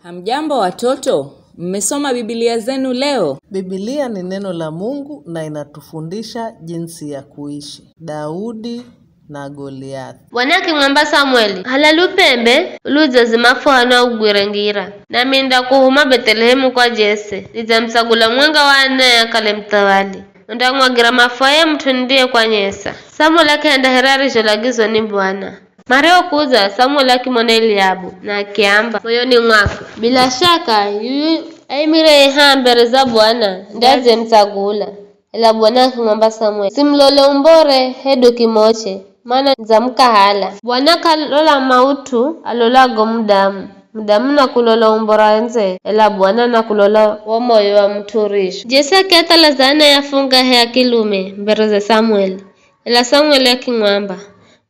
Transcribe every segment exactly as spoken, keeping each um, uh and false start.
Hamjambo watoto, mmesoma Biblia zenu leo? Biblia ni neno la Mungu na inatufundisha jinsi ya kuishi. Daudi na Goliathi. Bwana akimwamba Samueli, "Hala lupembe uludze zimafuha na ugwire ngira, nami nindakuhuma Bethlehemu kwa Jese, nidzamutsagula mwenga wa anaye akale muthawali. Undamwagira mafuha ye mut'u nindiye kwanyesa." Samueli akihenda here arizholagizwa ni Bwana. Marihokudza, Samueli akimona Eliabu, na akiamba moyoni mwakwe, "Bila shaka, yuyu aimire haha mbere za Bwana, nidzamutsagula." Ela Bwana akimwamba Samueli, "Usimulole umbore hedu kimoche, mana nidzamukahala." Bwana k'alola maut'u alolago mudamu. Mudamu nakulola umbora ndze, ela Bwana nakulola wo moyo wa mut'u urizho. Jese akiathala za anaye afungahe a kilume mbere za Samueli. Ela Samueli akimwamba,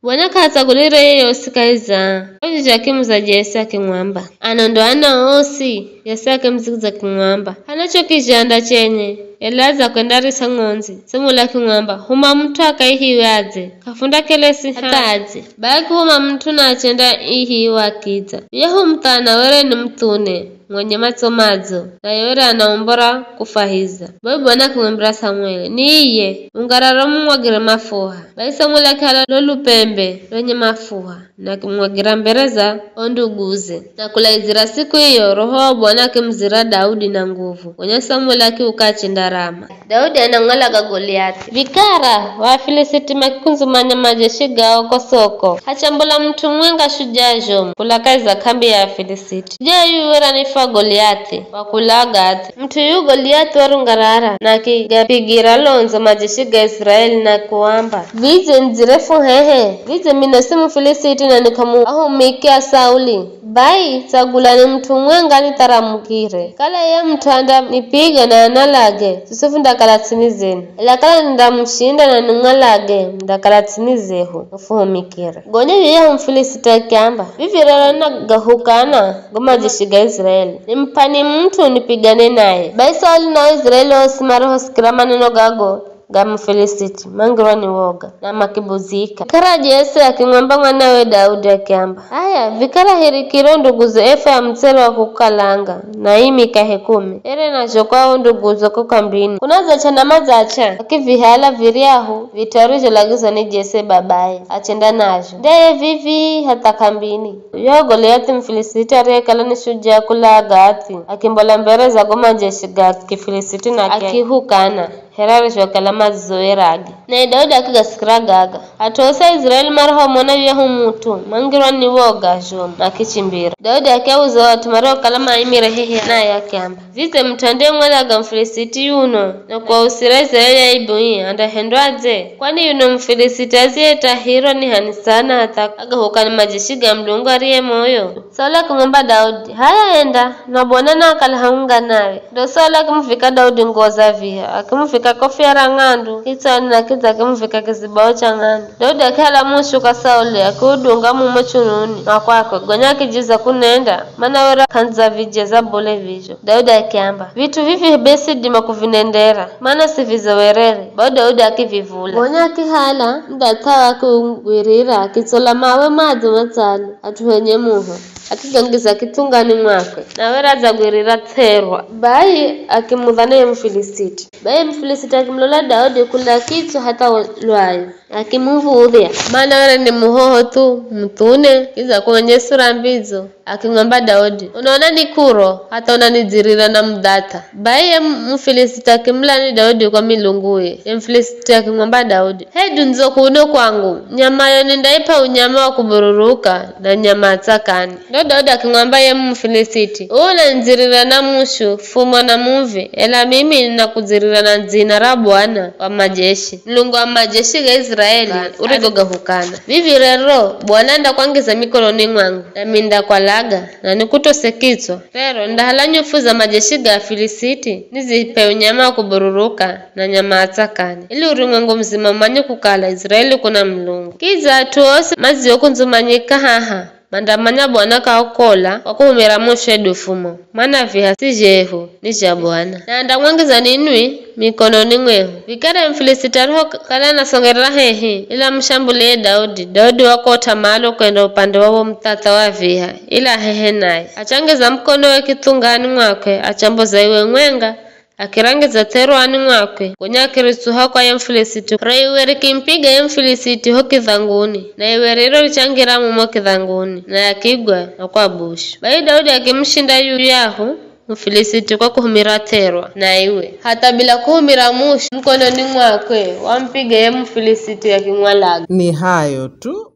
"Bwana k'aatsagulire yeyosi kahi za aa." Kwa vizho akimuza Jese akimwamba, "Ano ndo ana osi?" Jese akimudzigiza akimwamba, "Hana cho kizhanda chenye, ela adza kwendarisa ng'ondzi." Samueli akimwamba, "Huma mut'u akaihiwe adze, k'afundakelesi hatha adze." Bai akihuma mut'u na achenda ihiwa akidza. Yuyahu muthana were ni muthune, mwenye matso madzo, naye were ana umbo ra kufwahiza. Bai Bwana akimwambira Samueli, "Ni iye, ungarara umumwagire mafuha." Bai Samueli akihala lo lupembe lwenye mafuha, na akimwagira mbere za o nduguze. Na kulaizira siku iyo, Roho wa Bwana akimuzira Daudi na nguvu. Gonya Samueli akiuka achenda Rama. Daudi anamwalaga Goliathi. Vikara, Wafilisiti makikundzumanya majeshi gao ko Soko. Hachambula mut'u mumwenga shujaa zhomu kula kahi za k'ambi ya Afilisiti. Shujaa yuyu were anaifwa Goliathi, wa kula Gathi. Mut'u yuyu Goliathi warungarara na akigapigira londzo majeshi ga Isiraeli na kuamba, "Vidze nidzire fuhehe? Vidze mino si Mufilisiti na ni k'amu ahumiki a Sauli? Bai tsagulani mut'u mumwenga nitharamukire. Kala iye mut'u andanipiga na analage, siswi fundakala ts'ini zenu. Ela kala nindamushinda na nimwalage, mundakala ts'ini zehu, mufuhumikire." Gonya yuyahu Mufilisiti akiamba, "Vivi rero nagahukana go majeshi ga Isiraeli. Nimup'ani mut'u nipigane naye." Bai Sauli na Aisiraeli osi marihosikira maneno gago ga Mufilisiti, mangirwa ni woga, na makibuzika. Vikara Jese akimwamba mwanawe Daudi akiamba, "H'aya, vikara hirikiro nduguzo efa ya mutsele wa kukalanga, na ii mikahe kumi, ere nazho kwa o nduguzo ko kambini. Kunadzacha na madzacha." Akivihala viryahu vit'u arizholagizwa ni Jese babaye, achenda nazho. Ndeye vivi hatha kambini. Yuyahu Goliathi Mufilisiti ariyekala ni shujaa kula Gathi, akimbola mbere za go majeshi ga Kifilisiti na akihukana, here arizhokala madzizowerage. Naye Daudi akigasikira gaga. At'u osi a Isiraeli marihomona yuyahu mut'u, mangirwa ni woga zhomu, makichimbira. Daudi akiauza o at'u mariokala maimire hehi naye akiamba, "Vidze mut'u andiyemwalaga Mufilisiti yuno na kuausira Isiraeli aibu ii andahendwadze? Kwani yuno Mufilisiti aziyetahirwa ni h'ani sana hatha agahukane majeshi ga Mulungu ariye moyo?" Sauli akimwamba Daudi, "H'aya enda, na Bwana naakale hamwenga nawe." Ndo Sauli akimuvika Daudi nguwo za viha, akimuvika kofia ra ng'andu kitswani na kidza akimuvika kizibao cha ng'andu. Daudi akihala mushu kwa Sauli, akiudunga mumo chununi mwa kwakwe, gonya akijiza kunenda, mana were k'andzavijeza bule vizho. Daudi akiamba, "Vit'u vivi be sidima kuvinendera, mana sivizowerere." Bai Daudi akivivula. Gonya akihala mudathawe akiugwirira, akitsola mawe madzo matsalu, at'u henye muho, akigangiza kitsungani mwakwe, na were adzagwirira ts'erwa. Bai akimutha naye Mufilisiti. Bai Mufilisiti akimulola Daudi kula kitswa hatha lwayu, akimuv̱udhya, mana were ni muhoho thu, muthune, kidza kuonye sura mbidzo. Akimwamba Daudi, "Unaona ni kuro, hatha unanidzirira na mudhatha." Bai ye Mufilisiti akimulani Daudi kwa milunguye. Ye Mufilisiti akimwamba Daudi, "Hedu ndzo kuno kwangu, nyamayo nindaip'a unyama wa kubururuka na nyama ya tsakani." Ndo Daudi akimwamba ye Mufilisiti, "Uwe unanidzirira na mushu, fumwa na muvi, ela mimi ninakudzirira na dzina ra Bwana wa majeshi, Mulungu wa majeshi ga Israeli, urigogahukana. Vivi rero, Bwana andakwangiza mikononi mwangu, nami ndakwalaga, na nikutose kitswa. Rero, ndahala nyofu za majeshi ga Afilisiti, nizip'e unyama wa kubururuka na nyama ya tsakani, ili urumwengu muzima umanye kukala Israeli kuna Mulungu." Kidza at'u osi madziokundzumanyika haha, Mandamanya Bwana kaokola kwa kuhumira mushe dufumo, mana viha si zhehu, ni zha Bwana. Na andamwangiza ninwi mikononi mwehu. Vikara ye Mufilisiti arihokala anasongerera hehi ili amushambulie Daudi, Daudi wakot'a malo kwenda upande wa wo muth'ath'a wa viha, ili ahehe naye. Achangiza mukonowe kithungani mwakwe, achamboza iwe mwenga, akirangiza th'erwani mwakwe, gonya akiritsuha kwa ye Mufilisiti. Ro iwe rikimpiga ye Mufilisiti ho kidhanguni, na iwe riro richangira mumo kidhanguni, naye akigwa na kwa bushu. Bai Daudi akimushinda yuyahu Mufilisiti kwa kuhumira th'erwa, na iwe, hatha bila kuhumira mushu mukononi mwakwe, wampiga ye Mufilisiti akimwalaga. Ni hayo tu.